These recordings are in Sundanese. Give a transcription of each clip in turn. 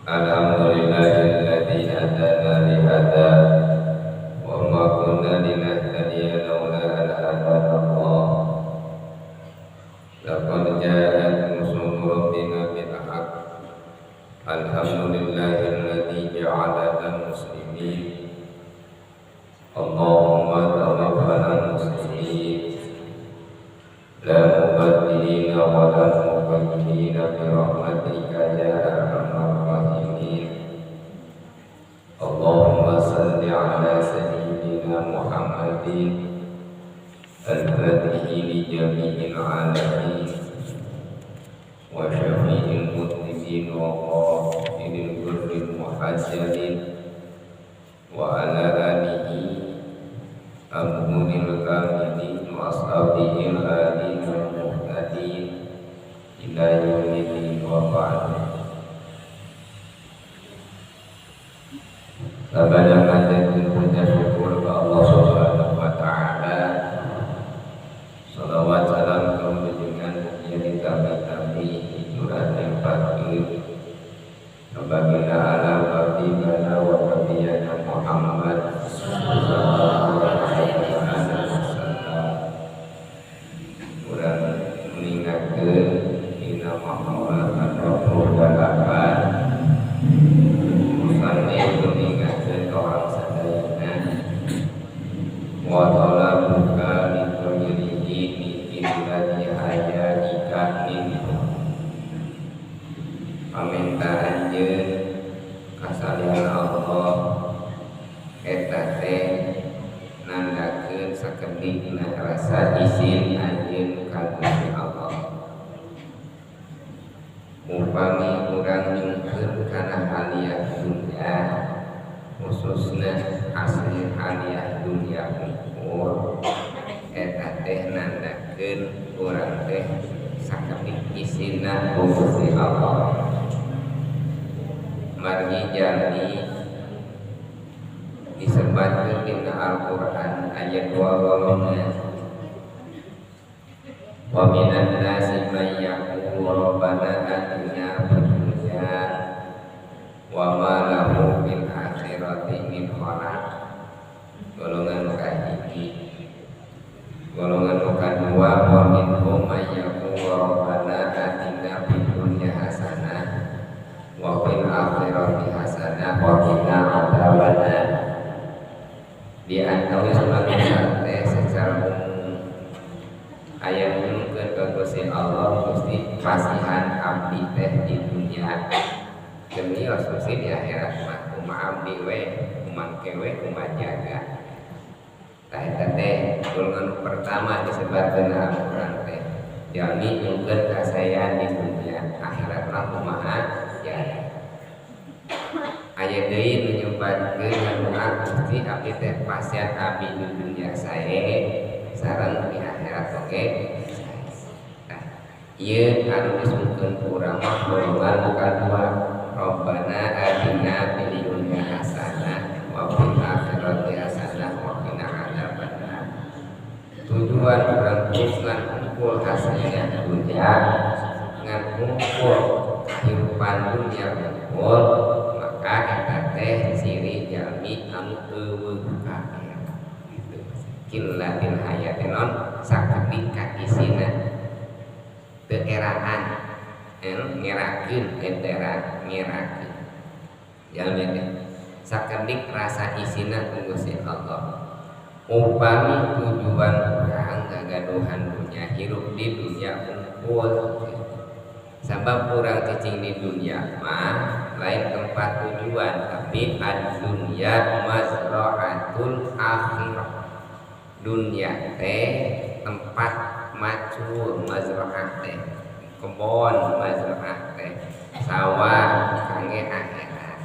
Alhamdulillahilladzi hadana li hadza wa ma kunna linahtadiya laula an hadana Allah. Laqad ja'at rusulu rabbina bil haqq. Alhamdulillahilladzi ja'alana muslimin. Allahumma tawaffana muslimin la mubaddilina wa la mughayyirina bi rahmatika ya arhamar rahimin. Allahumma salli ala sayyidina Muhammadin al-fatihi li jami'il alamin wa syafi'il mudhnibin wa qa'idil ghurril muhajjalin wa ala alihi amhunil kamilin wa ashabihi al-hadin al-muhtadin ila yaumiddin wa ba'du. Sabada panjatkeun puja syukur ka Allah Subhanahu wa taala. Salawat salam ka junjungan mugia ditami-tami hijuran nempatkeun ka baginda alam habibana wa nabiyana Muhammad sallallahu alaihi wasallam. Urang mengingatkeun dina Muhammad 28 musannif mengingatkeun ka urang sadayana wa talabuka li ghairihi min illati hayatika minhu. Paminta anjeun kasalian Allah eta teh nandakeun sakedikna rasa izin anjeun ka Gusti Allah. Upami urang nyungkeun kana haliah dunya, khususna hasil haliah dunya hungkul, eta teh nandakeun urang teh sakedik izinna ku Gusti Allah. Margi jalmi disebatkeun dina Al-Qur'an ayat 2 golongan. Wa minan nasi may yaqulu rabbana atina fid dunya wa ma lahu fil akhirati min khalaq. Golongan nu kahiji. Golongan nu kadua wa minhum may yaqulu rabbana atina fid dunya hasanah wa fil akhirati hasanah wa qina adzabannar. Di antawis manusia teh secara umum aya nyungkeun ka Gusti Allah, Gusti pasihan abdi teh di dunia genios Gusti di akhirat mah kumaha abdi we kumangke we kumaha jaga. Tah eta teh golongan pertama disebutkeun Al-Qur'an teh jalmi nyungkeun kasaean di dunia, akhirat mah kumaha jaga. Aya deui nu nyebatkeun ngadoa Gusti abdi teh pasihan abdi di dunia sae sareng di akhirat oge sae. Tah ieu anu disebutkeun ku urang mah golongan nu kadua, Rabbana atina fid dunya hasanah wa fil akhirati hasanah wa qina adzabannar. Tujuan urang ngan kumpul hasilnya dunia, ngan kumpul kehidupan dunia kumpul, maka eta teh ciri jalmi anu euweuh ka akhirat. Gitu. Killatil hayati non sakedik kaisina teu eraan, ngerakeun entera ngerakeun. Jalmi teh sakedik rasa isina ku Gusti Allah. Upami tujuan urang gagaduhan dunya, hirup di dunia kumpul. Sabab urang cicing di dunia mah lain tempat tujuan, tapi ad-dunya mazra'atul akhirah. Dunia teh tempat macul, mazra'ah teh kebon, mazra'ah teh sawah kangge akhirat.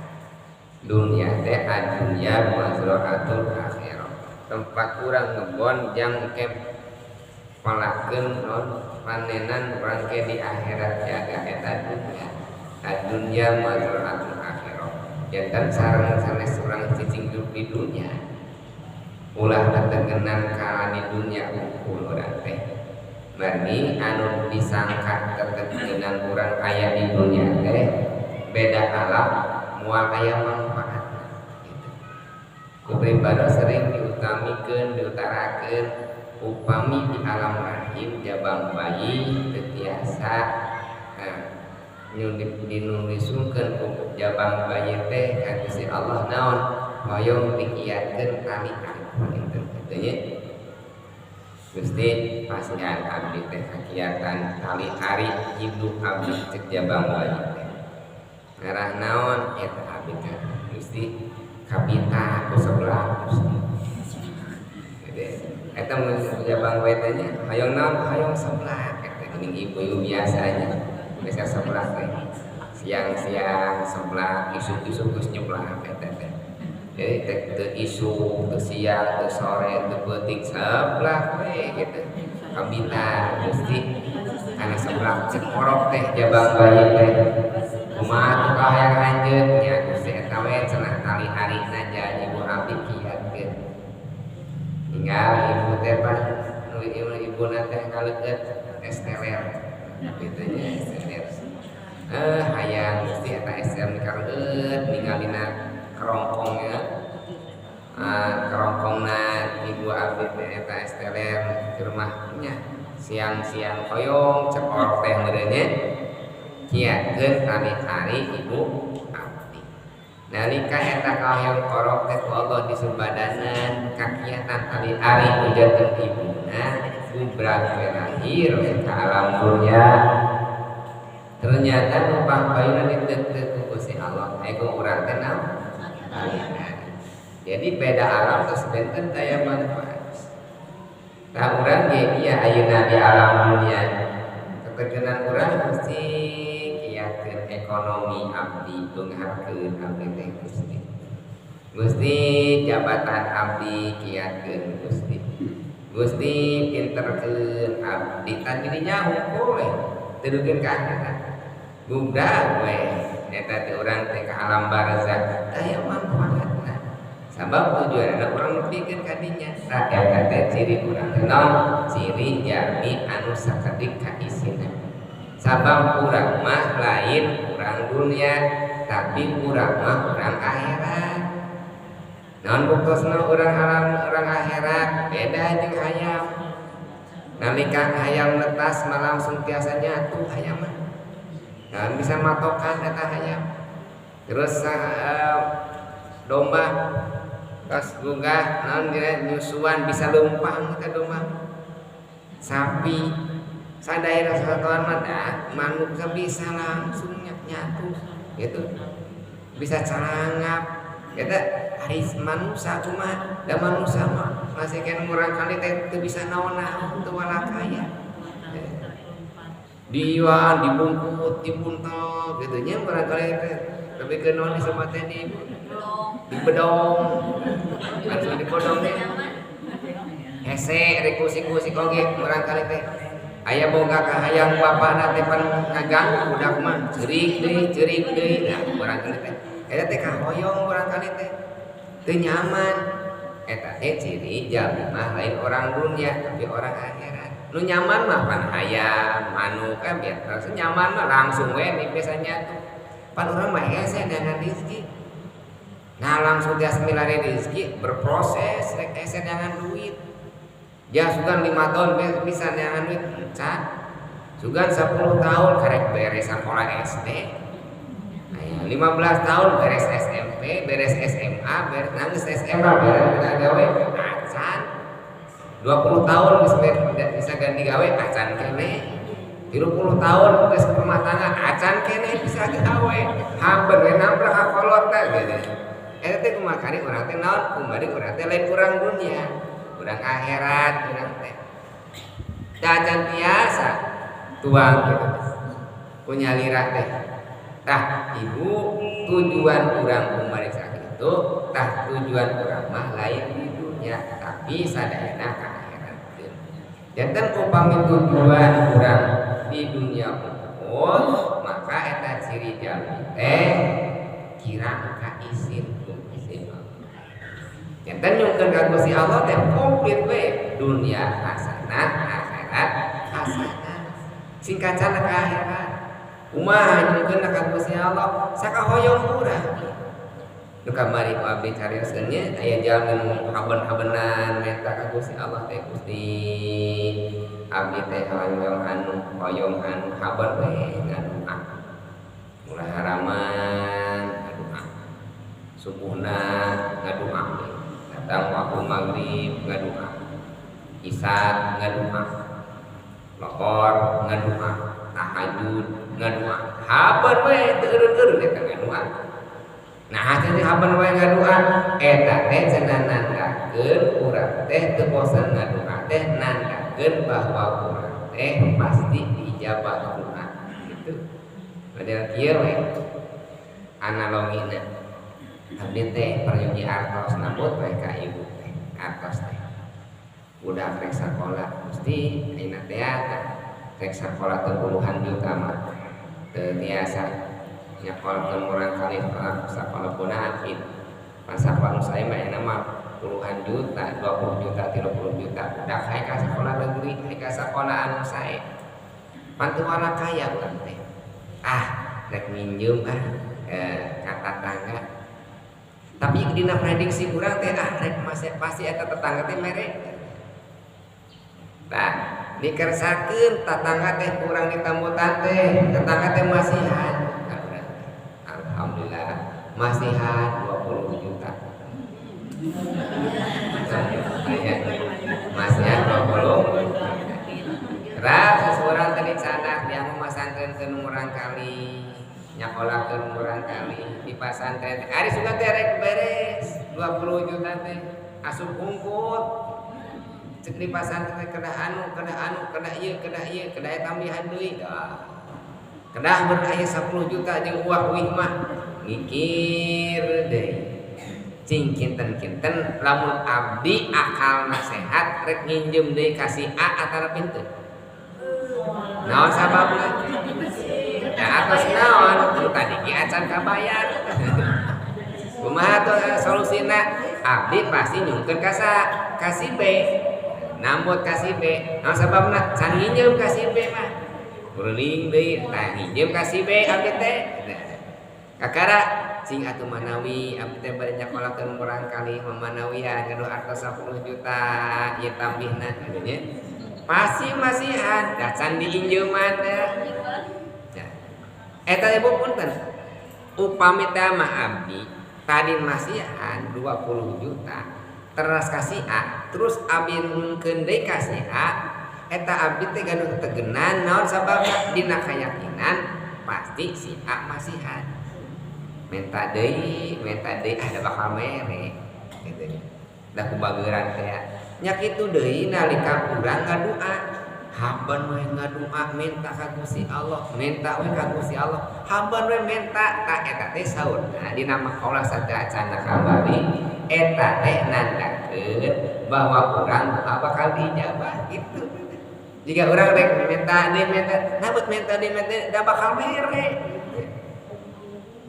Dunia teh ad-dunya mazra'atul akhirah, tempat urang ngebon jang ke palakeun non panenan urang ke di akhirat jaga eta dunia. Ad-dunya mazra'atul akhirah. Jantan sareng sanes urang cicing hidup di dunia, ulah tetegenan kala di dunia hungkul urang teh. Margi anu disangka tetegenan urang aya di dunia teh beda alam moal aya manfaatna gitu. Ku pribadi sering diutamikeun diutarakeun upami di alam rahim jabang bayi teu tiasa dinulisungkeun ku jabang bayi teh ka Gusti Allah naon hoyong dikiatkeun tali ari panginten kitu nya. Gusti pasihan abdi teh kakiatan tali ari hidup abdi cek jabang bayi teh ngarah naon eta abdi teh Gusti kabita ku sebelah Gusti. Eta mun jabang bayi teh nya hoyong naon hoyong sebelah eta geuning ibu-ibu biasanya biasa sebelah teh siang-siang sebelah isuk-isuk geus nyebelah eta teh. Jadi teu isuk, teu siang, teu sore, teu peuting sebelah we gitu. Kabita Gusti kana sebelah cek orok teh jabang bayi teh. Kumaha tuh kahayang anjeun nya Gusti eta we cenah tali arina ja ibu abdi kiatkeun. Tinggal ibu teh pan nu ibuna teh kaleukeut es teler kitu nya es teler. Hayang Gusti eta es teler kaleukeut ningalina kerongkongnya kerongkongna ibu abdi teh eta es teler di rumahnya siang-siang hoyong cek orok teh meureun nya kiatkeun tali ari ibu abdi. Nalika eta kahoyong orok teh ku Allah disubadanan kakiatan tali ari ujakeun ibuna gubrak we lahir ka alam dunya. Ternyata nu pangpayuna diteuteuh ku Gusti Allah aya ku urang teh naon tali ari. Jadi beda alam terus benten daya manfaat. Nah urang ge ieu ayeuna di alam dunia ketegenan urang mesti kiatkeun ekonomi abdi beungharkeun abdi teh Gusti. Gusti jabatan abdi kiatkeun Gusti. Gusti pinterkeun abdi tadi dinya hungkul we teu dugi ka akhirat. Gubrak we eta teh urang teh ka alam barzah daya manfaatna. Sabab tujuanna urang nepikeun ka dinya. Tah eta teh ciri urang teh naon? Ciri jalmi anu sakedik ka isina. Sabab urang mah lain urang dunia, tapi urang mah urang akhirat. Naon buktosna urang alam urang akhirat beda jeung hayam. Nalika hayam netas mah langsung tiasa nyatu hayam mah. Nah, bisa matokan eta hayam. Terus domba pas gugah naon dina nyusuan bisa leumpang eta domba. Sapi sadaerah satuan mah dah manuk bisa langsung nyatu gitu. Bisa calangap. Eta ari manusia cuma da manusia mah masih kan murang kali teh teu bisa naon-naon teu walakaya. Diiwan, dibungkut, dibuntel gitu nya murang kali teh tapi ke naon disebut teh di dibedong. Langsung dibodong teh. Hese rek kusik-kusik oge murang kali teh. Aya boga kahayang bapana teh pan ngaganggu budak mah ceurik deui nah murang kali teh. Eta teh kahoyong murang kali teh. Teu nyaman. Eta teh ciri jalmi mah lain orang dunia tapi orang akhirat. Nu nyaman mah pan hayam, manuk kan biasa nyaman mah langsung we biasa nyatu. Pan urang mah hese dengan rezeki. Nah langsung dia milari rezeki berproses rek hese dengan duit. Ya sugan 5 tahun bisa neangan duit encan. Sugan 10 tahun karek beres sekolah SD. Nah, 15 tahun beres SMP, beres SMA, beres nangis SMA, beres pindah gawe acan. 20 tahun bisa ganti gawe acan kene. 30 tahun geus rumah tangga acan kene bisa gawe. Hamben we nambrak ka kolot teh gitu. Eta teh kumaha kari urang teh naon? Kumaha urang teh lain urang dunia, urang akhirat urang teh. Acan tiasa tuang gitu. Punya lirah teh. Tah ibu tujuan urang kumariksa itu tah tujuan urang mah lain di dunia tapi sadayana ka akhirat. Janten upami tujuan urang di dunia unggul maka eta ciri jalmi teh kirang ka isin ku Gusti Allah. Janten nyungkeun ka Gusti Allah teh komplit we dunia hasanah akhirat hasanah. Singkat cara ka akhirat. Kumaha nyungkeun ka Gusti Allah sakahoyong urang. Nu kamari ku abdi carioskeun nya aya jalmi nu haben-habenan menta ka Gusti Allah teh, Gusti abdi teh hoyong anu haben we ngadoa. Ulah haraman ngadoa. Subuhna ngadoa we. Datang waktu maghrib ngadoa. Isya ngadoa. Lohor ngadoa, tahajud ngadoa. Haben we teu eureun-eureun eta ngadoa. Nah, jadi haben we ngadoa eta teh cenah nandakeun urang teh teu bosan ngadoa teh nandakeun bahwa urang teh pasti diijabah doa gitu. Model kieu we analogina. Abdi teh peryogi artos nambut we ka ibu teh artos teh. Budak rek sakola mesti ayeuna teh rek sakola teh puluhan juta mah teu tiasa nyakolkeun murang kali sakola bonafit. Pan sakola nu sae mah ayeuna mah puluhan juta, 20 juta, 30 juta. Budak hae ka sakola negeri, hae ka sakola anu sae. Pan teu kaya urang teh. Ah, rek minjem ah ka tatangga. Tapi dina prediksi urang teh ah rek masih pasti eta tetangga teh mere. Tah, dikersakeun tatangga teh kurang ditambutan teh, tetangga teh masihan. Alhamdulillah masihan 20 juta. Masihan 20. Ras seseorang tadi canak dia mau masantrenkeun murang kali, nyakolakeun murang kali di pasantren. Ari suka teh rek beres 20 juta teh asup hungkut. Cek di pasantren teh kedah anu, kedah anu, kedah ieu, kedah ieu, kedah tambihan deui. Kedah beraya 10 juta jeung uang wih mah mikir deui. Cing kinten-kinten lamun abdi akal nasehat rek nginjem deui ka si A atara pintu. Naon sababna? Ya atos naon nu tadi ge acan kabayar. Kumaha tuh solusina? Abdi pasti nyungkeun ka ka si B. Nambut ka si B. Naon sababna? Can nginjem ka si B mah. Kuring deui tah nginjem ka si B abdi teh. Kakara cing atuh manawi abdi teh bade nyakolakeun murang kali mamanawian gaduh artos 10 juta ieu tambihna kitu nya. Pasti masihan da can diinjeuman teh. Ya. Eta ibu punten. Upami teh mah abdi tadi masihan 20 juta teras kasih A terus abdi nungkeun deui ka si A eta abdi teh gaduh tegenan naon sababna dina kayakinan pasti si A masihan. Minta deui ada bakal mere gitu nya. Da ku bageuran teh nya kitu deui nalika urang ngadoa haben we ngadoa minta ka Gusti Allah, minta we ka Gusti Allah, haben we minta ta eta teh saurna dina makalah sateuacanna kamari eta teh nandakeun bahwa urang doa bakal diijabah gitu. Jika urang rek minta deui minta, nabut minta deui minta da bakal mere.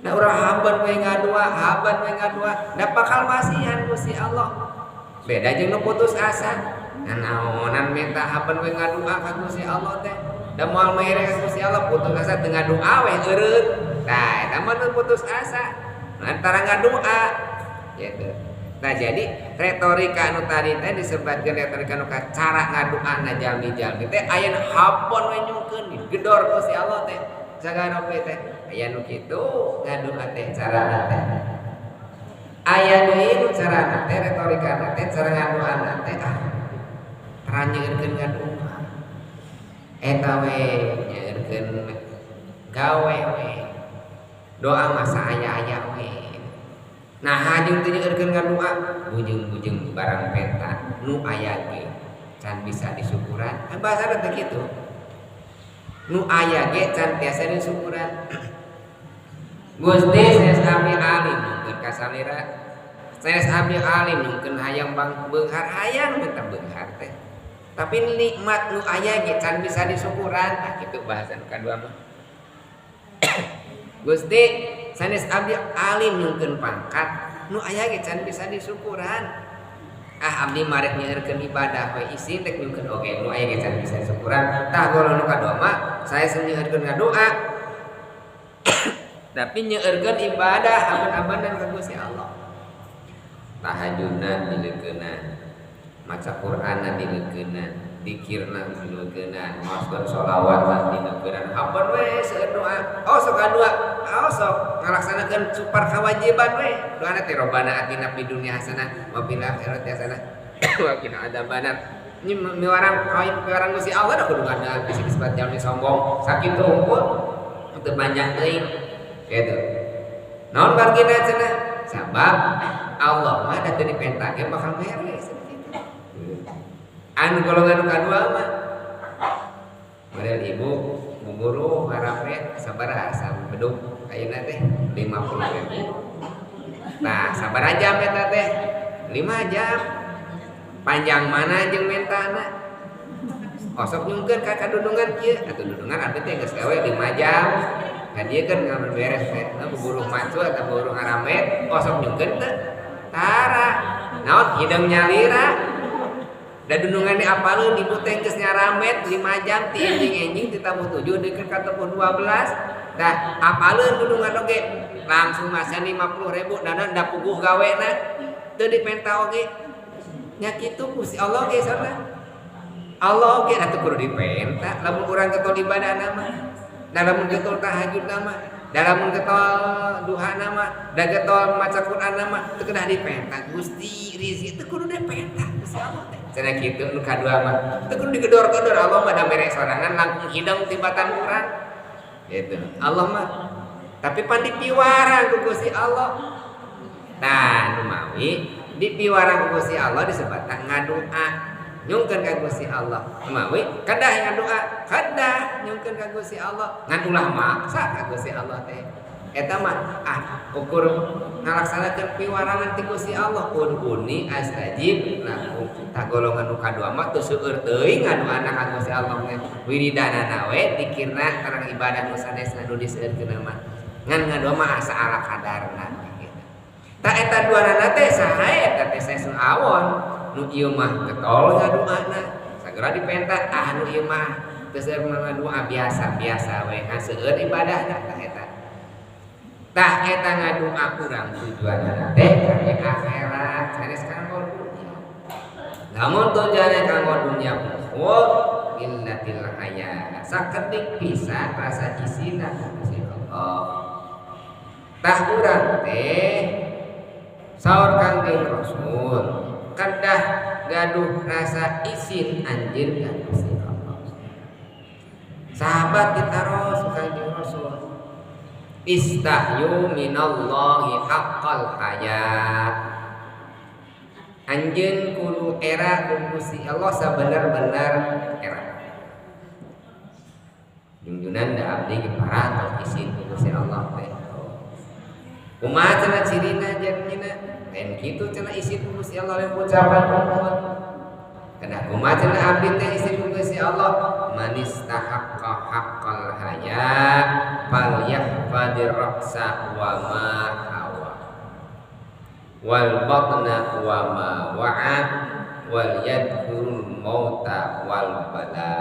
Nah urang haben we ngadoa, haben we ngadoa, da bakal masihan Gusti Allah. Beda jeung nu putus asa. Nah naonan minta haben we ngadoa ka Gusti Allah teh. Da moal mere ka Gusti Allah putus asa teu ngadoa we eureun. Tah eta mah nu putus asa. Antara ngadoa gitu. Nah jadi retorika nu tadi teh disebutkeun retorika nu cara ngadoa na jalmi-jalmi teh aya nu haben we nyungkeun digedor Gusti Allah teh. Sagara oge teh aya nu kitu ngadoa teh carana teh. Aya deui nu carana teh retorikana teh cara ngadoana teh ah tara nyeurkeun ngadoa. Eta we nyeurkeun gawe we. Doa mah saaya-aya we. Nah hajung teu nyeurkeun ngadoa bujeng-bujeng barang penta nu aya ge can bisa disukuran. Bahasana teh kitu. Nu aya ge can tiasa disukuran. Gusti sanes abdi alim nyungkeun ka salira. Sanes abdi alim nyungkeun hayang bang beunghar hayang minta beunghar teh. Tapi nikmat nu aya ge can bisa disukuran. Tah kitu bahasa nu kadua mah. Gusti sanes abdi alim nyungkeun pangkat nu aya ge can bisa disukuran. Ah abdi mah rek nyeurkeun ibadah we isin rek nyungkeun oge nu aya ge can bisa disukuran. Tah golongan nu kadua mah saya nyeurkeun ngadoa. Tapi nyeurkeun ibadah aban-abanan ka Gusti Allah. Tahajudna dileukeunna, maca Qur'anna dileukeunna, dikirna dileukeunna, maoskeun sholawatna dileukeunna, hampun we seueur doa. Oh sok doa, oh sok ngalaksanakeun super kewajiban we. Doana teh robbana atina fid dunya hasanah wa fil akhirati hasanah wa qina adzabannar. Ini miwarang miwarang Gusti Allah da kudu ngada bisi disebut jalmi sombong sakitu unggul teu panjang teuing kitu. Naon bargina cenah? Sabab Allah mah da teu dipenta ge bakal mere kitu. Anu golongan nu kadua mah model ibu bu guru ngaramet sabaraha sabeduk ayeuna teh 50.000. Nah, sabaraha jam eta teh? 5 jam. Panjang mana jeung mentana? Osok nyungkeun ka kadudungan kieu, atuh dudungan abdi teh geus gawe 5 jam. Ka dieu kan ngamen beres teh, bu guru macu atau bu guru ngaramet, osok nyungkeun teh. Tara. Naon hideung nyalira. Da dundungan di apaleun ibu teh geus nyaramet 5 jam ti enjing-enjing ti tabuh 7 deukeut ka tabuh 12. Dah apaleun dundungan oge langsung masa 50.000 dana da puguh gawena teu dipenta oge. Nya kitu Gusti Allah ge sana. Allah oge atuh kudu dipenta lamun urang getol ibadahna mah. Da lamun getol tahajudna mah, da lamun getol duhana mah, da getol maca Qur'anna mah teu kedah dipenta. Gusti rizki teu kudu dipenta Gusti Allah teh. Cenah kitu nu kadua mah. Teu kudu digedor-gedor Allah mah da mere sorangan langkung hidung tibatan urang. Gitu. Allah mah tapi pan dipiwarang ku Gusti Allah. Nah, nu mawi dipiwarang ku Gusti Allah disebutna ngadoa. Nyungkeun ka Gusti Allah. Nu mawi kedah ngadoa, kedah nyungkeun ka Gusti Allah. Ngan ulah maksa ka Gusti Allah teh. Eta mah ukur ngalaksanakeun piwarangan ti Gusti Allah ud'uni astajib lakum. Tah golongan nu kadua mah teu seueur teuing ngadoana ka Gusti Allah teh. Wiridanana we dikirna tarang ibadah nu sanesna nu diseueurkeun mah. Ngan ngadoa mah asa ala kadarna gitu. Tah eta duanana teh saha eta teh sanes awon. Nu ieu mah getol ngadoana sagera dipenta, ah nu ieu mah teu seueur ngadoa biasa-biasa we ngan seueur ibadahna tah eta. Tah eta ngadoa urang tujuanna teh kangge akhirat sanes kanggo dunya. Lamun tujuanna kanggo dunya unggul illatil haya sakedik pisan rasa isina ku Gusti Allah. Tah urang teh saur Kangjeng Rasul kedah gaduh rasa isin anjeun ka Gusti Allah. Sahabat ditaros Kangjeng Rasul, istahyu minallahi haqqal haya. Anjeun kudu era ku Gusti Allah sabener-bener era. Junjunan da abdi ge parah tos isin ku Gusti Allah teh. Kumaha cenah cirina janjina? Lain kitu cenah isin ku Gusti Allah lain ucapan umum. Kedah kumaha cenah abdi teh isin ku Gusti Allah? Manistahaqqa haqqal haya falyahfadir ra'sa wa ma hawa wal batna wa ma wa'a wal yadhkurul mauta wal bala.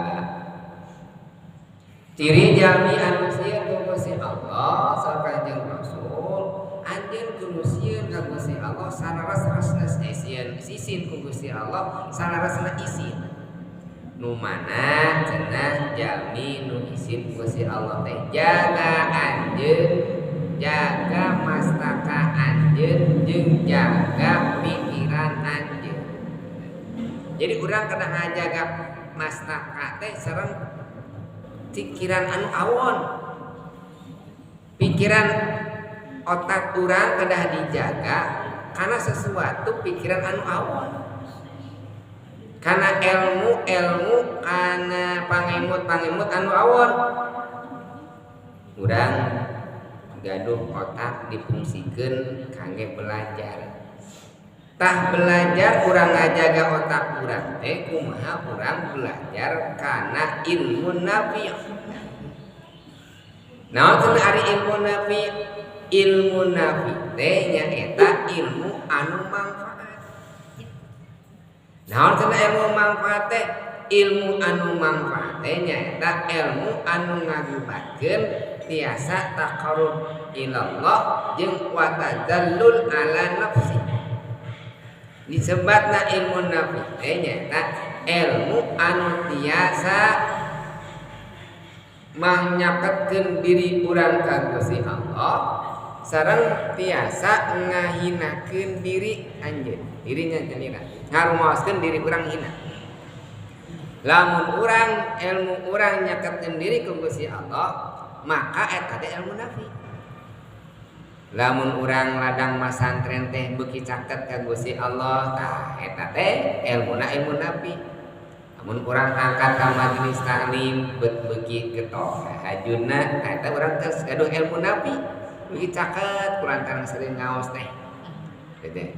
Ciri jalmi anu sieun ku Gusti Allah saur Kanjeng Rasul, anjeun kudu sieun ka Gusti Allah saleres-leresna sieun isin ku Gusti Allah saleresna isin. Nu mana cenah jalmi nu isin ku Gusti Allah teh jaga anjeun, jaga mastaka anjeun jeung jaga pikiran anjeun. Jadi urang kedah ngajaga mastaka teh sareng pikiran anu awon. Pikiran otak urang kedah dijaga karena sesuatu pikiran anu awon. Karena ilmu-ilmu, karena pangemut-pangemut anu awon. Urang gaduh otak difungsikeun kangge belajar. Tah belajar urang ngajaga otak urang teh kumaha urang belajar kana ilmu nafi. Naon cenah ari ilmu nafi? Ilmu nafi teh nyaeta ilmu anu manfaat. Naon cenah ilmu manfaat teh? Ilmu anu mangfaat teh nyaeta ilmu anu ngakibatkeun tiasa taqarrub ilallah jeung wa tadallul ala nafsi. Disebatna ilmu nafi teh nyaeta ilmu anu tiasa manyaketkeun diri urang ka Gusti Allah sareng tiasa ngahinakeun diri anjeun, dirinya cenah ngarumaoskeun diri urang hina. Lamun urang ilmu urang nyaketkeun diri ka Gusti Allah, maka eta teh ilmu nafi. Lamun urang ladang masantren teh beuki caket ka Gusti Allah, tah eta teh ilmuna ilmu nafi. Lamun urang angkat ka majelis taklim beuki getok hajunna, tah eta urang geus gaduh ilmu nafi. Beuki caket kulantaran sering ngaos teh. Gitu.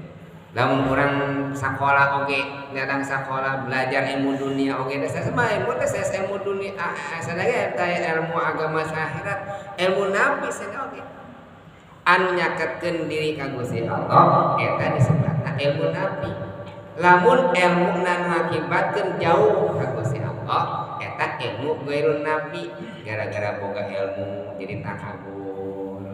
Lamun urang sakola oge, ladang sakola belajar ilmu dunia oge, da sanes ilmu teh sanes ilmu dunia, sanes teh ilmu agama akhirat, ilmu nafi sanes oge. Anu nyaketkeun diri ka Gusti Allah eta disebutna ilmu nafi. Lamun ilmu nu ngakibatkeun jauh ka Gusti Allah eta ilmu ghairun nafi. Gara-gara boga ilmu jadi takabur,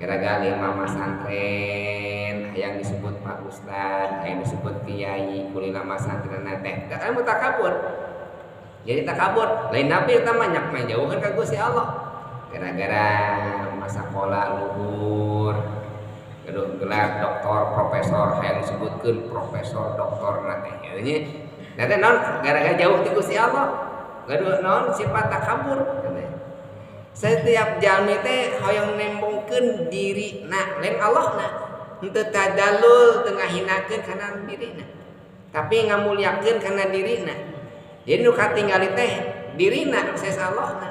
gara-gara lima masantren hayang disebut Pak Ustad, hayang disebut kiai, kulina masantren teh eta ilmu takabur. Jadi takabur lain nafi eta mah nyak jauhkeun ka Gusti Allah. Gara-gara masa sekolah luhur gaduh gelar doktor, profesor, hayang disebutkeun profesor, doktor na teh nya. Da teh naon gara-gara jauh ti Gusti Allah. Gaduh naon sifat takabur. Setiap jalmi teh hoyong nembongkeun dirina lain Allahna. Henteu tadallul teu ngahinakeun kana dirina. Tapi ngamuliakeun kana dirina. Jadi nu katinggali teh dirina sanes Allahna.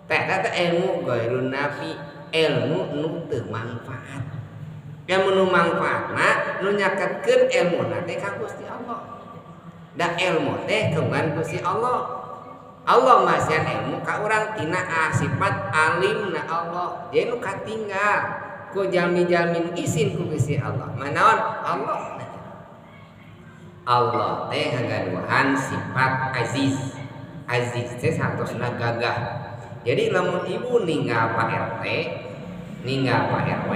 Teh eta ilmu ghairun nafi, ilmu nu teu mangfaat. Ilmu nu mangfaatna nu nyaketkeun ilmuna teh ka Gusti Allah. Da ilmu teh kagungan Gusti Allah. Allah masihan ilmu ka urang tina sifat alimna Allah. Jadi nu katinggal ku jalmi-jalmi nu isin ku Gusti Allah. Manaon Allah. Allah teh ngagaduhan sifat aziz. Aziz teh satosna gagah. Jadi lamun ibu ninggal Pak RT, ninggal Pak RW,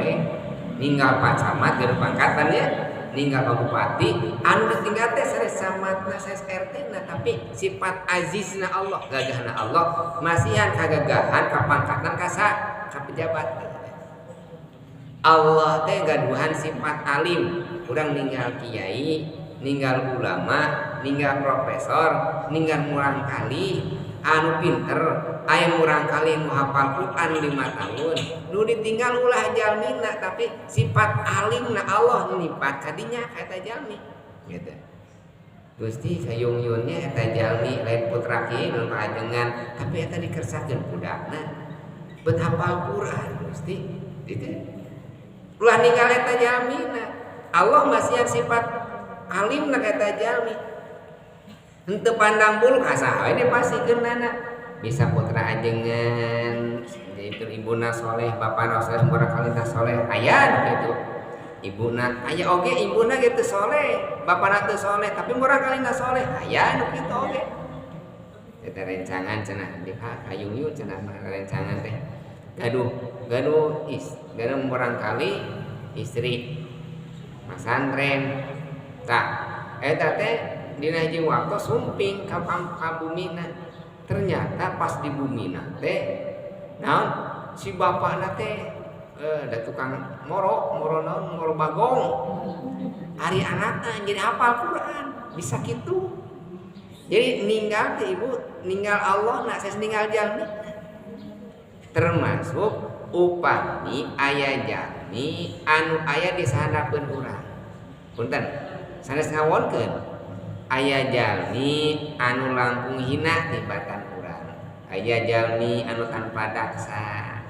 ninggal Pak Camat gaduh pangkatan ya, ninggal Pak Bupati, anu ditinggal teh sanes camatna sanes RT na, tapi sifat azizna Allah, gagahna Allah masihan kagagahan kapangkatan ka pejabat. Allah teh gaduhan sifat alim. Urang ninggal kiai, ninggal ulama, ninggal profesor, ninggal murang kali anu pinter, aya murang kali nu hafal Quran 5 tahun, nu ditinggal ulah jalmina tapi sifat alimna Allah nipat kadinya ka eta jalmi gitu. Gusti kayung-yunnya eta jalmi lain putra kiai nu ajengan tapi eta dikersakeun budakna bet hafal Quran Gusti gitu. Ulah ninggal eta jalmina. Allah masihan sifat alimna ka eta jalmi. Henteu pandang bulu ka saha we dipasikeunana. Bisa putra ajengan, itu ibuna soleh, bapana soleh, murangkalina soleh, aya nu kitu. Ibuna aya oge ibuna ge teu soleh, bapana teu soleh, tapi murangkalina soleh, aya nu kitu oge. Eta rencangan cenah di kayung cenah mah rencangan teh. Gaduh, gaduh is, gaduh murangkali istri masantren. Tah, eta teh dina hiji waktu sumping ka bumina. Ternyata pas di bumina teh naon si bapakna teh da tukang moro, moro naon, moro bagong. Ari anakna jadi hafal Quran, bisa kitu. Jadi ninggal teh ibu, ninggal Allah na sanes ninggal jalmi. Termasuk upami aya jalmi anu aya di sahandapeun urang. Punten, sanes ngawonkeun. Aya jalmi anu langkung hina tibatan urang. Aya jalmi anu tanpa daksa.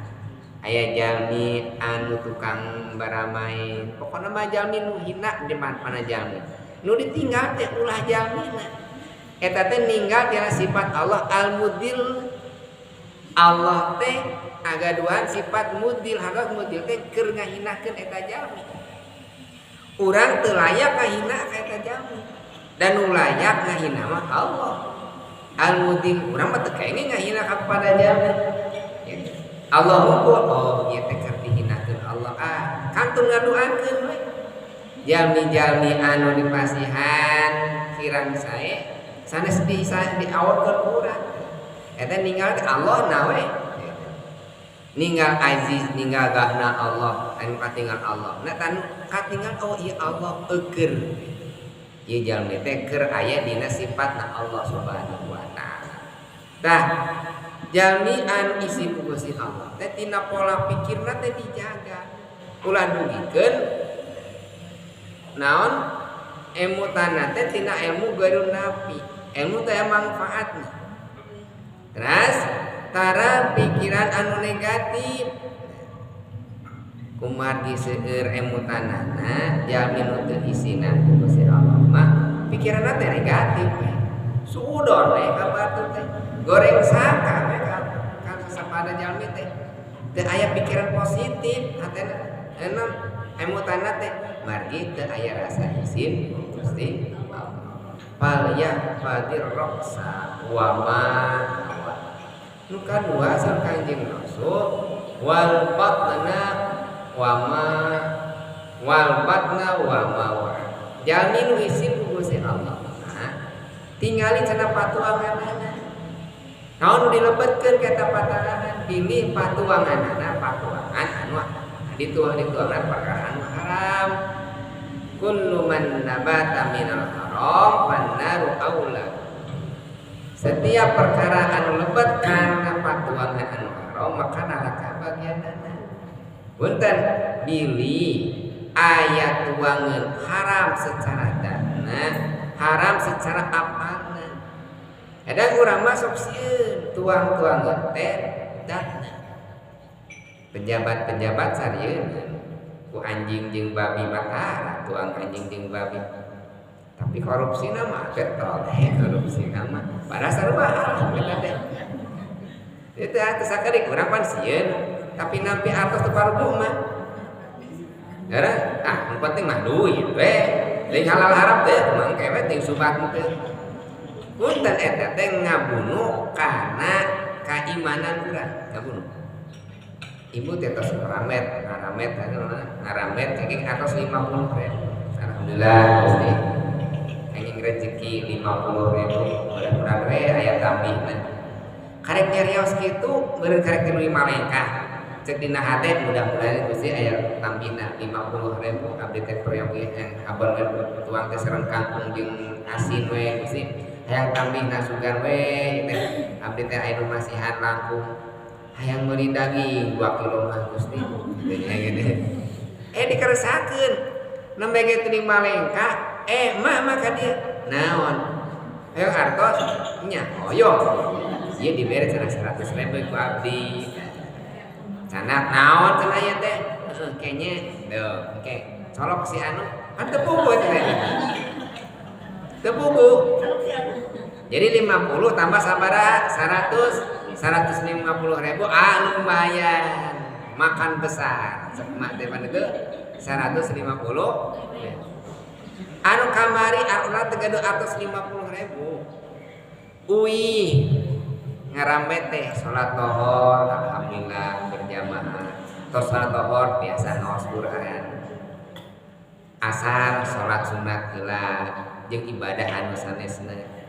Aya jalmi anu tukang baramain. Pokona mah jalmi nu hina di mana jalmi. Nu ditinggal teh ulah jalmina. Eta teh ninggal tina sifat Allah al-mudil. Allah teh agaduhan sifat mudil, hartos mudil teh keur ngahinakeun eta jalmi. Urang teu layak ngahina ka eta jalmi. Dan nu layak ngahina mah Allah. Al-mudil urang mah teu kenging ngahina kepada jalmi. Gitu. Allah hukum, oh ieu teh keur dihinakeun Allah. Ah, kantun ngaduakeun we. Jalmi-jalmi anu dipasihan kirang sae sanes di diawatkeun ku urang. Eta ninggal teh Allah na we. Ninggal aziz, ninggal gahna Allah, anu katinggal Allah. Nah tanu katinggal oh ieu Allah eukeun. Ieu jalmi teh keur aya dina sifatna Allah Subhanahu wa taala. Tah jalmi anu isin ku Gusti Allah teh tina pola pikirna teh dijaga. Ulah dugikeun naon emutanna teh tina ilmu ghairun nafi. Ilmu teh manfaatna. Terus tara pikiran anu negatif. Kumargi seueur emutanana jalmi nu teu isinan ku Gusti Allah mah pikiranna teh negatif we. Suudon we ka batur teh. Goreng sangka we ka sasapada jalmi teh. Teu aya pikiran positif hatena enam emutanna teh margi teu aya rasa isin ku Gusti Allah. Fal yahfadir ra'sa wa ma hawa. Nu kadua saur Kanjeng Rasul wal batna wa ma wal batna wa ma wa. Jalmi nu isin ku Gusti Allah mah tingali cenah patuanganana. Naon nu dilebetkeun ka eta patuangan? Pilih patuanganana patuangan anu dituang-dituangan perkara anu haram. Kullu man nabata minal haram fannaru aula. Setiap perkara anu lebet kana patuangan anu haram maka neraka bagianana. Punten bilih aya tuangan haram secara dana, haram secara apalna. Kadang urang masuk sieun tuang-tuangan teh dana. Pejabat-pejabat sarieun ku anjing jeung babi matara tuang anjing jeung babi. Tapi korupsi nama getol korupsi nama padahal sarua haram eta teh. Itu teh sakedik urang pan sieun tapi nampi atos teu paruguh mah. Gara ah nu penting mah duit we. Lain halal haram teh mangke we ting subat teh. Punten eta teh ngabunuh kana keimanan urang, ngabunuh. Ibu teh tos ngaramet, ngaramet, ngaramet kenging atos 50 ribu. Alhamdulillah Gusti. Kenging rezeki 50 ribu. Mudah-mudahan we aya tambihna. Karek nyarios kitu meureun karek tilu malengkah. Cek dina hate mudah-mudahan Gusti aya tambihna 50 ribu abdi teh peryogi yang abon we tuang teh sareng kangkung jeung asin we Gusti. Hayang tambihna sugan we teh abdi teh aya nu masihan langkung. Hayang meuli daging 2 kilo mah Gusti. Gitu. Dikeresakeun. Nembe ge teuing malengkah, mah mah ka dieu. Naon? Hayang artos nya hoyong. Ieu dibere cenah 100 ribu ku abdi. Cenah naon cenah ieu teh? Heeh, kayaknya tuh, oke. Colok si anu, kan teu puguh teh. Teu puguh. Jadi 50 tambah sabaraha? 100. 150 ribu, ah lumayan makan besar. Cek mak teh itu 150. Anu kamari urang teh gaduh 150 ribu. Uih ngarambe teh salat lohor alhamdulillah berjamaah. Tos salat lohor biasa ngaos Quran. Asar salat sunat heula jeung ibadah anu sanesna.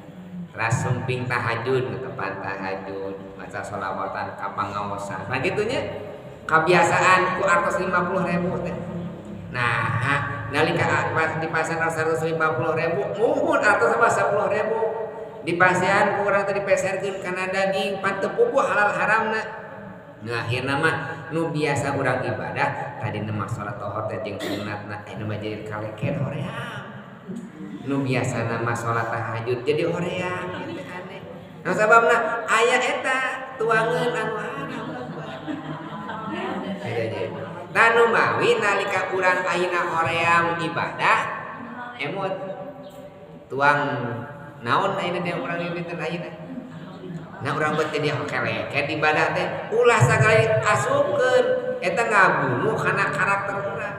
Ras sumping tahajud tepan tahajud maca sholawatan ka pangaosan. Nah gitunya kebiasaan ku artos 50 ribu teh. Nah, nalika pas di pasar 150 ribu, muhun artos sama 10 ribu. Di pasian ku urang teh dipeserkeun kana daging pan teu puguh halal haramna. Nah, akhirna mah nu biasa urang ibadah tadi mah salat lohor teh jeung sunatna ayeuna mah jadi kaleket hoream. Nu biasa nama salat tahajud jadi hoream gitu aneh. Nah sababna aya eta tuangeun anu haram. Tanu mawi nalika urang ayeuna hoream ibadah emut tuang naon ayeuna dia urang dinten ayeuna. Nah urang buat jadi keleket ibadah teh ulah sakali asupkeun eta ngabunuh kana karakter urang.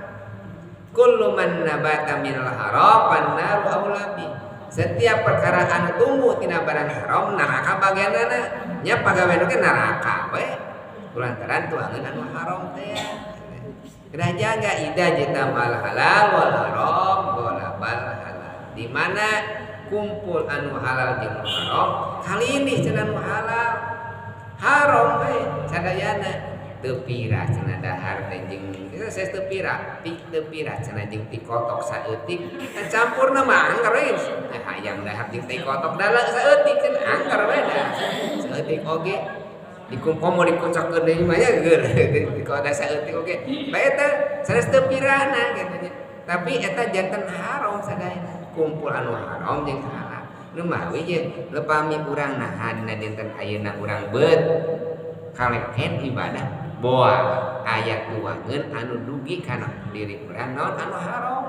Kullu man nabata minal haram fannaru aula bi. Setiap perkara anu tumbuh tina barang haram neraka bagianana nya pagawean oge neraka we kulantaran tuangan anu haram teh. Kedah jaga ida jitamal halal wal haram golabal halal. Di mana kumpul anu halal jeung anu haram, kali ini cenah anu halal. Haram we sadayana teu pira cenah dahar teh jeung saya teu pira, teu pira cenah jeung ti kotok saeutik campurna mah angker we. Nah, hayang dahar jeung ti kotok dala saeutik cenah angker we dah. Saeutik oge dikumpul dikocokkeun deui mah nya geur dikoda saeutik oge. Bae eta sanes teu pirana kitu nya. Tapi eta janten haram sadayana. Kumpul anu haram jeung halal. Nu mawi ye lepami urang naha dina dinten ayeuna urang beut kaleken ibadah boa aya tuangeun anu dugi kana diri urang naon anu haram.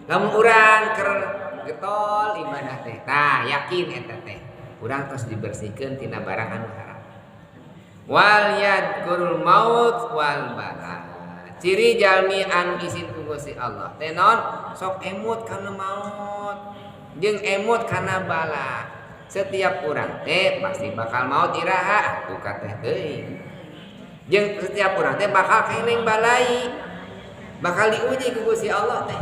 Lamun urang keur getol ibadah teh tah yakin eta teh urang tos dibersihkeun tina barang anu haram. Wal yadkurul maut wal bala. Ciri jalmi anu isin ku Gusti Allah teh naon sok emut kana maut jeung emut kana bala. Setiap urang teh pasti bakal maut iraha atuh ka teh teuing. Jeung setiap urang teh bakal keneng balai, bakal diuji ku Gusti Allah teh.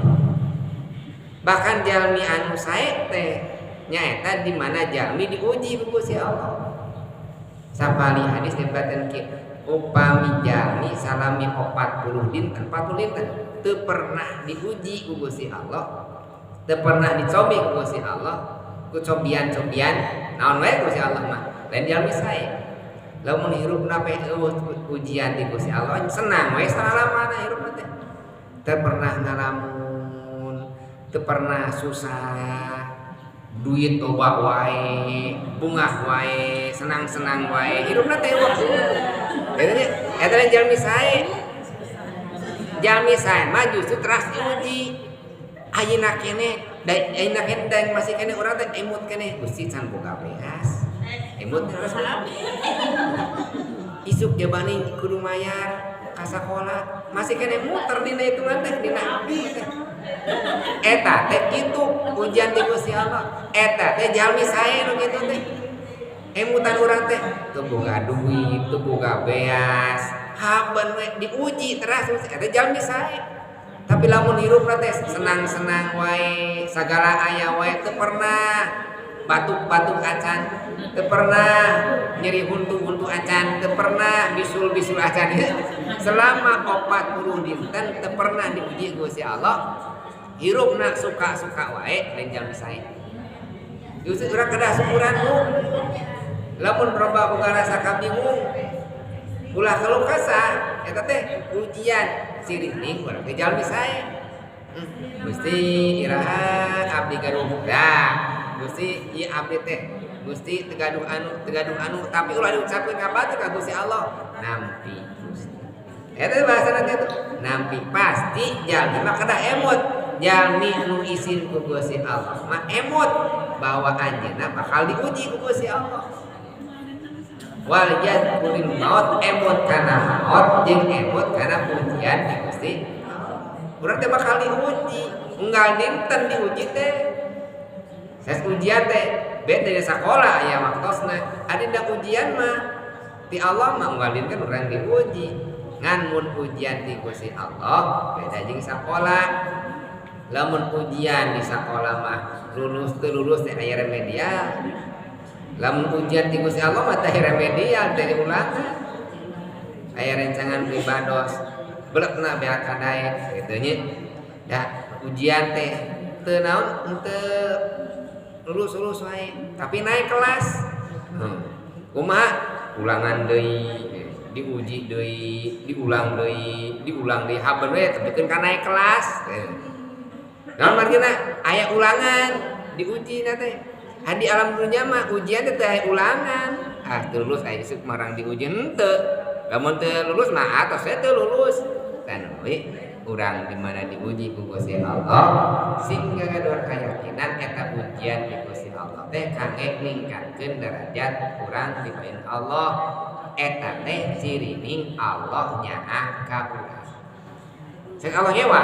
Bahkan jalmi anu sae teh nyaeta di mana jalmi diuji ku Gusti Allah. Sapali hadis dibatan kieu, upami jalmi salami 40 dinten, 40 dinten teu pernah diuji ku Gusti Allah, teu pernah dicobi ku Gusti Allah, ku cobian-cobian naon wae Gusti Allah mah lain jalmi sae. Lamun hirupna pe ujian di Gusti Allah senang we salamana hirupna teh. Teu pernah ngalamun, teu pernah susah, duit loba wae, bungah wae, senang-senang wae, hirupna teh eueuh. Eta nya eta lain jalmi sae. Jalmi sae mah justru teras diuji. Ayeuna keneh, da ayeuna keneh da masih keneh urang teh emut keneh Gusti can boga beas. Emut terus isuk jabaning kudu mayar ka sakola masih keneh muter dina hitungan teh dina teh. Eta teh kitu ujian ti Gusti Allah. Eta teh jalmi sae nu kitu teh. Emutan urang teh teu boga duit, teu boga beas, haben we diuji teras eta jalmi sae. Tapi lamun hirupna teh senang-senang wae, sagala aya wae teu pernah batuk-batuk acan, teu pernah nyeri huntu-huntu acan, teu pernah bisul-bisul acan. Selama 40 dinten teu pernah diuji Gusti Allah, hirupna suka-suka wae lain jalmi sae. Justru urang kedah syukuran bu. Lamun loba boga rasa kabingung, ulah keluh kesah, eta teh ujian sirining urang teh jalmi sae. Gusti iraha abdi gaduh dah. Gusti ieu abdi teh Gusti tegaduh anu tapi ulah diucapkeun ka batur ka Gusti Allah nampi Gusti. Eta bahasana teh nampi pasti jalmi mah kedah emut. Jalmi nu isin ku Gusti Allah mah emut bahwa anjeunna bakal diuji ku Gusti Allah. Wal yadkuril maut emut kana maut jeung emut kana ujian di Gusti Allah. Urang teh bakal diuji, unggal dinten diuji teh. Ses ujian teh beda dari sakola aya waktosna. Adinda ujian mah ti Allah mah unggal dinten urang diuji. Ngan mun ujian ti Gusti Allah beda jeung sakola. Lamun ujian di sakola mah lulus teu lulus teh aya remedial. Lamun ujian ti Gusti Allah mah teh remedial teh diulangan. Aya rencangan pribados belekna beak kadaek kitu nya. Da ujian teh teu naon teu lulus-lulus wae tapi naik kelas. Kumaha ulangan deui, diuji deui, diulang deui, haben we tepikeun ka naik kelas. Naon margina aya ulangan diuji na teh. Di alam dunia mah ujian teh aya ulangan. Ah teu lulus aya isuk marang diuji henteu. Lamun teu lulus mah atos we teu lulus. Tan we urang di mana diuji ku Gusti Allah sing gaduh keyakinan eta ujian di Gusti Allah teh kangge ningkatkeun derajat urang di payun Allah. Eta teh cirining Allah nyaah ka urang. Cek Allah nyewa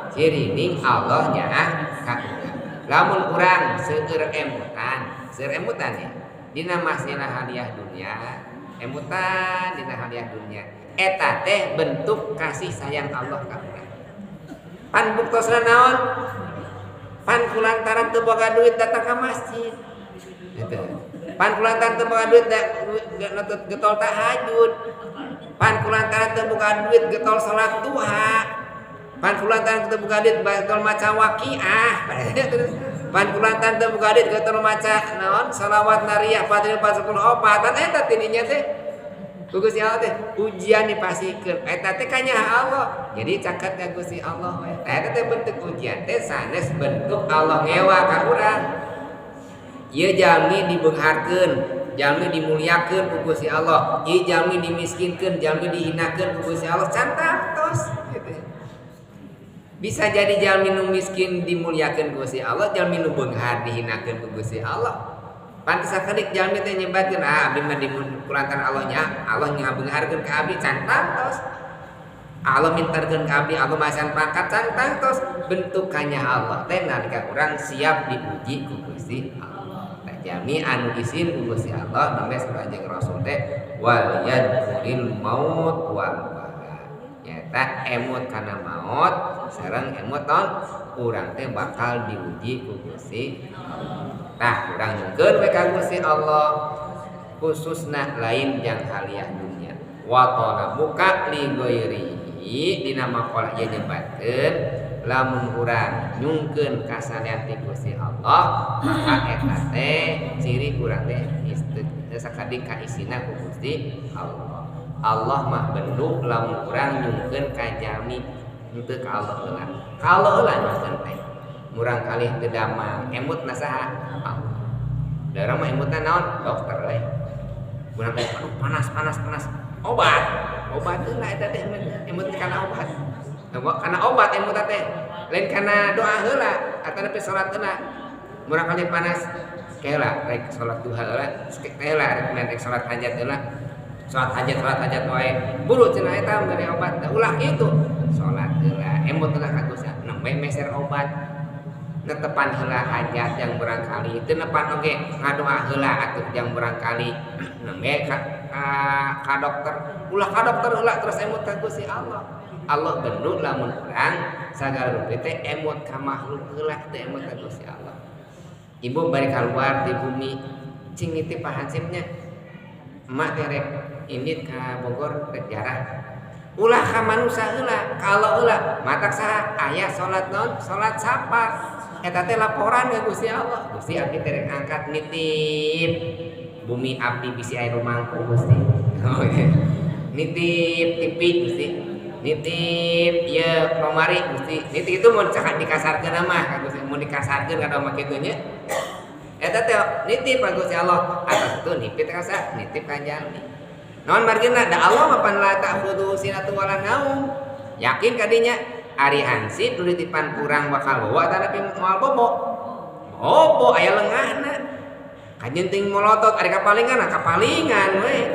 cirining Allah nyaah ka urang. Lamun urang seueur emutan, seueur emutan ya dina masalah haliah dunia, emutan dina haliah dunia eta teh bentuk kasih sayang Allah ka urang. Pan buktosna naon? Pan kulantaran teu boga duit datang ka masjid gitu. Pan kulantaran teu boga duit getol tahajud. Pan kulantaran teu boga duit getol salat duha. Pan kulantaran teu boga duit getol maca waqiah. Pan kulantaran teu boga duit getol maca naon, salawat nariyah 44 tan. Eta tidinya teh ku Gusti Allah teh ujian dipasihkeun, eta teh kanyaah Allah. Jadi caket ka Gusti Allah we. Eta teh bentuk ujian teh sanes bentuk Allah ngewa ka urang. Ieu jalmi dibeungharkeun, jalmi dimuliakeun ku Gusti Allah, ieu jalmi dimiskinkeun, jalmi dihinakeun ku Gusti Allah, can tos gitu. Bisa jadi jalmi nu miskin dimuliakeun ku Gusti Allah, jalmi nu beunghar dihinakeun ku Gusti Allah. Pantes sakedik jalmi teh nyebatkeun, ah, abdi mah kulantaran Allah nya, Allah ngabeungharkeun ka abdi, can tos. Allah mintarkeun ka abdi, Allah masihan pangkat, can tangtos. Bentuk kanyaah Allah teh nalika urang siap diuji ku Gusti Allah. Tah, jalmi anu isin ku Gusti Allah nembe Kanjeng Rasul teh wal yadkuril maut wal bala. Nyaeta emut kana maut sareng emut non urang teh bakal diuji ku Gusti Allah. Tah, urang nyungkeun we ka Gusti Allah, khususna lain jang haliah dunia. Wa talabuka li ghairihi, dina maqalah ieu nyebatkeun lamun urang nyungkeun kasalian ti Gusti Allah, maka eta teh ciri urang teh sakadik kaisina ku Gusti Allah. Allah mah bendu lamun urang nyungkeun ka jalmi henteu ka Allah heula. Ka Allah heula nyungkeun teh murang kalih teu damang emut na saha? Allah. Da urang mah emutna naon? Dokter we. Murang kalih aduh panas panas panas, obat obat heula. Eta teh emut kana obat, kana obat emut teh, lain kana doa heula atanapi salat heula. Murang kalih panas heula rek salat duha heula, heula rek rek salat hajat heula, salat hajat, salat hajat wae buru cenah eta mere obat. Ulah kitu, salat heula, emut heula ka Gusti, nembe meser obat. Netepan heula hajat yang barangkali teu nepan oge, ngadoa heula atuh yang barangkali nembe ka dokter. Ulah ka dokter heula terus emut ka Gusti Allah. Allah bendu lamun urang sagala rupi teh emut ka makhluk heula, teu emut ka Gusti Allah. Ibu bari kaluar di bumi, cing nitip Pak Hansipnya, emak teh rek indit ka Bogor rek jarah. Ulah ka manusia heula, ka Allah heula. Matak saha aya salat naon, salat safar, eta teh laporan ka Gusti Allah. Gusti, abdi teh rek angkat, nitip bumi abdi bisi aya rumangku Gusti. Oh, iya. Nitip TV Gusti, nitip ieu lemari Gusti, nitip itu mun cakap dikasarkeun mah ka Gusti, mun dikasarkeun ka mah kitu nya. Eta teh nitip ka Gusti Allah, atas itu nitip ka saha? Nitip ka jalmi. Naon margina? Da Allah mah pan la ta'khudhu sinatu wala naum. Yakin kadinya ari hansip nu ditipan kurang bakal bawa tanapi moal bobo. Bobo aya lengahna. Kajeun ting molotot ari kapalingan, kapalingan we.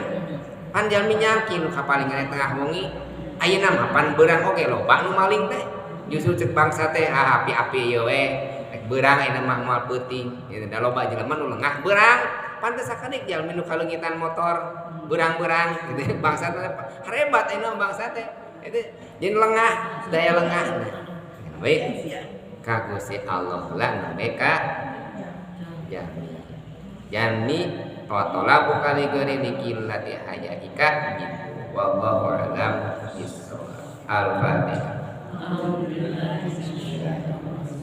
Pan jalmi nyangki nu kapalingan tengah wengi. Ayeuna mah pan beurang oge loba nu maling teh. Justru cek bangsa teh, ah, api-api ieu we. Rek beurang ayeuna mah moal peuting. Gitu da loba jelema nu lengah beurang. Pantes sakedik jalmi nu kaleungitan motor beurang-beurang gitu, bangsa teh hebat ayeuna bangsa teh. Itu jeung lengah, daya lengah. Baik ka Gusti Allah lah nembe ka jalmi. Jalmi wa kali ghairi likillati hayaika. Wallahu a'lam bishawab. Al-Fatihah.